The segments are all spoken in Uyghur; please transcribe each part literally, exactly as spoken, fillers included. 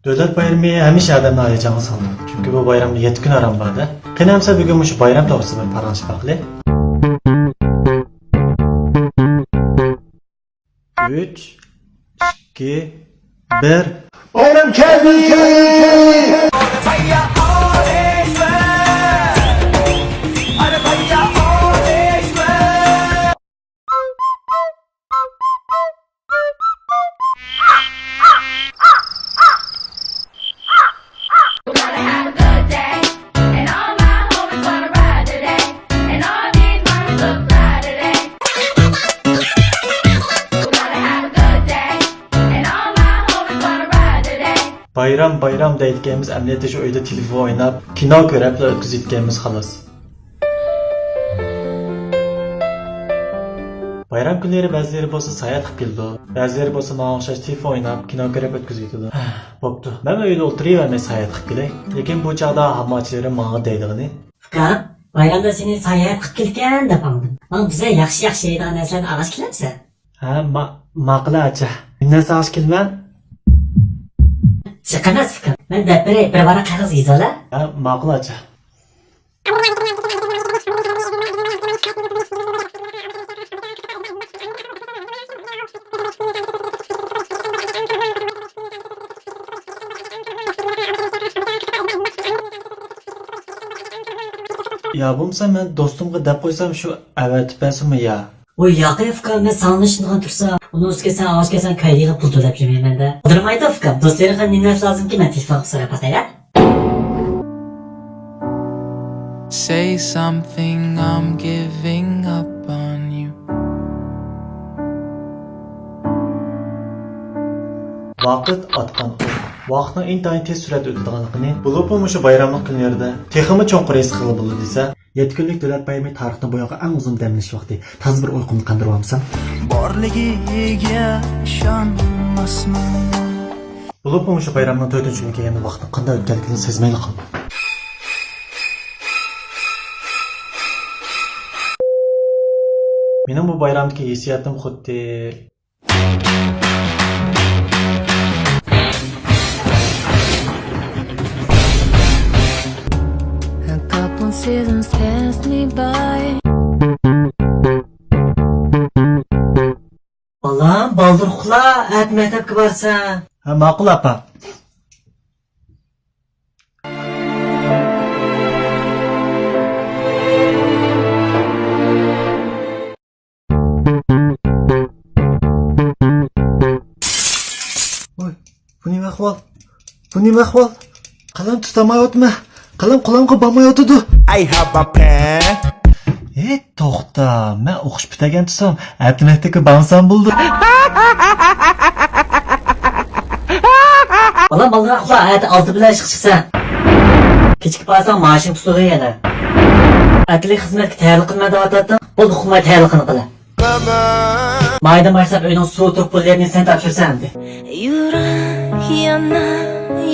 دۆلەت بايرىمى ھەمىشە ئادەمنى ھاياجانغا سالىدۇ. چۈنكى بۇ بايرامدا يەتتە كۈن ئارام بار-دە. قېنى ئەمسە بۈگۈن مۇشۇ بايرام توغرىسىدا بىر پاراڭلىشىپ باقىلى. ئۈچ، ئىككى، بىر. بايرام كەلدى! بايرام، بايرام دەيدىكەنمىز، ئەمەلىيەتتە شۇ ئۆيدە تېلېفون ئويناپ، كىنو كۆرۈپلا ئۆتكۈزىدىكەنمىز، خالاس. بايرام كۈنلىرى بەزىلىرى بولسا ساياھەت قىلىپ كېلىدۇ، بەزىلىرى بولسا ماڭا ئوخشاش تېلېفون ئويناپ، كىنو كۆرۈپ ئۆتكۈزۈۋېتىدۇ. بوپتۇ، مەن ئۆيدە ئولتۇرۇۋەرمەي ساياھەت قىلىپ كېلەي. لېكىن بۇ چاغدا ھامماچىلىرىم ماڭا دەيدىغىنى، ئۇكام، بايرامدا سېنى ساياھەت قىلىپ كېلىكەن دەپ ئاڭلىدىم. ماڭا بىزگە ياخشى ياخشى يەيدىغان نەرسىلەرنى ئالغاچ كېلەمسەن؟ ھە، ما-، ماقۇل ئاچا. نېمە نەرسە ئالغاچ كېلىمەن؟ جىق ئەمەس ئۇكام. مەن دەپ بېرەي، بىر ۋاراق قەغەز يېزىۋالە. ھە، ماقۇل ئاچا. يا بولمىسا مەن دوستۇمغا دەپ قويسام شۇ ئەۋەتىپ بەرسىمۇ يا؟ ۋوي ياقەي ئۇكا، مەن ساڭا ئىشىنىدىغان تۇرسا، ئۇنىڭ ئۈستىگە سەن ئاۋاز كەلسەڭ كايدىغا پۇل تۆلەپ يۈرمەيمەن-دە. ئالدىرىمايدۇ ئۇكام، دوستلىرىڭغا نېمە نەرسە لازىمكىن مەن تېلېفونغا سوراپ باقايلا. Say something, I'm giving up on you. ۋاقىت ئاتقان ئوق. ۋاقىتنىڭ ئىنتايىن تېز سۈرئەتتە ئۆتىدىغانلىقىنى، بولۇپمۇ مۇشۇ بايراملىق كۈنلىرىدە تېخىمۇ چوڭقۇر ھېس قىلغىلى بولىدۇ دېسە، يەتتە كۈنلۈك دۆلەت بايرىمى تارىختىن بۇيانقى ئەڭ ئۇزۇن دەم ئېلىش ۋاقتى. تازا بىر ئۇيقۇمنى قاندۇرۇۋالمىسام. بارلىقىگە ئىشانماسمۇ؟ بولۇپمۇ مۇشۇ بايرامنىڭ تۆتىنچى كۈنى كەلگەندە ۋاقىتنىڭ قانداق ئۆتكەنلىكىنى سەزمەيلا قالدىم. مېنىڭ بۇ بايرامدىكى ھېسسىياتىم خۇددى A couple seasons pass me by. بالام، بالدۇر ئۇخلا، ئەتە مەكتەپكە بارسەن. ھە، ماقۇل، ئاپا. ۋاي، بۇ نېمە ئەھۋال؟ بۇ نېمە ئەھۋال؟ قەلەم تۇتالمايۋاتىمەن. قەلەم قولۇمغا بارمايۋاتىدۇ. I have a pen. ھېي، توختا، مەن ئوقۇش پۈتتۈرگەن تۇرسام، ئەتە مەكتەپكە بارمىسام بولىدۇ. بالام، بالدۇرراق ئۇخلا، ئەتە ئالتە بىلەن ئىشقا چىقىسەن. كېچىكىپ بارساڭ، مائاشىڭ تۇتۇلىدۇ يەنە. ئەتىلىك خىزمەتكە تەييارلىق قىلىمەن دەۋاتاتتىڭ. بولدى، ئۇخلىماي تەييارلىق قىلغىلى. مايدىن باشلاپ ئۆينىڭ سۇ تۇرۇپ پۇل يەرنى سەن تاپشۇرىسەن ئەمدى. يۈرەك يانا،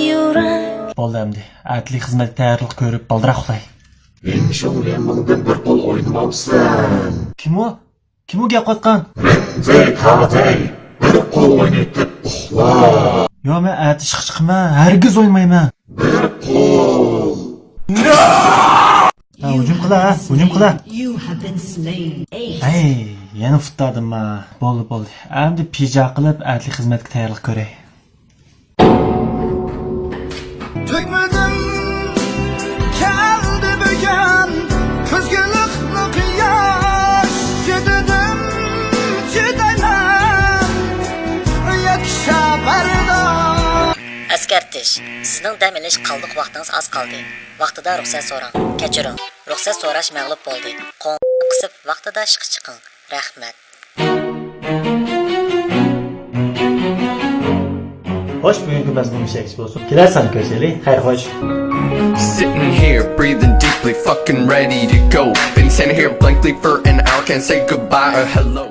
يۈرەك. بولدى ئەمدى. ئەتىلىك خىزمەتكە تەييارلىق كۆرۈپ، بالدۇراق ئۇخلاي. مېنىڭ شۇڭلىيەنمىڭدىن بىر قول ئوينىمامسەن؟ كىم ئۇ؟ كىم ئۇ گەپ قىلىۋاتقان؟ رەمزى كادەي، بىر قول ئوينىتىپ ئۇخلا. ياق، مەن ئەتە ئىشقا چىقىمەن، ھەرگىز ئوينىمايمەن. بىر قول. ھە، ھۇجۇم قىلا، ھە، ھۇجۇم قىلا. You have been slain. ھەي، يەنە فۇتتادىمما. بولدى، بولدى. ئەمدى پىجا قىلىپ، ئەتىلىك خىزمەتكە تەييارلىق كۆرەي. تۈگمىدىم، كەلدى بۈگۈن، كۈزگۈ ئىللىق قۇياش، چىدىدىم، چىدايمەن، يەتكۈچە بەرداشلىق. ئەسكەرتىش، سىزنىڭ دەم ئېلىش قالدۇق ۋاقتىڭىز ئاز قالدى. ۋاقتىدا رۇخسەت سوراڭ. كەچۈرۈڭ، رۇخسەت سوراش مەغلۇپ بولدى. قوڭغۇراق قىسىپ، ۋاقتىدا ئىشقا چىقىڭ. رەھمەت. خوش، بۈگۈنكى مەزمۇن مۇشەكىچ بولسۇن. كېلەر سان كۆرۈشەيلى. خەير، خوش. Sitting here, breathing deeply, fucking ready to go. Been standing here blankly for an hour, can't say goodbye or hello.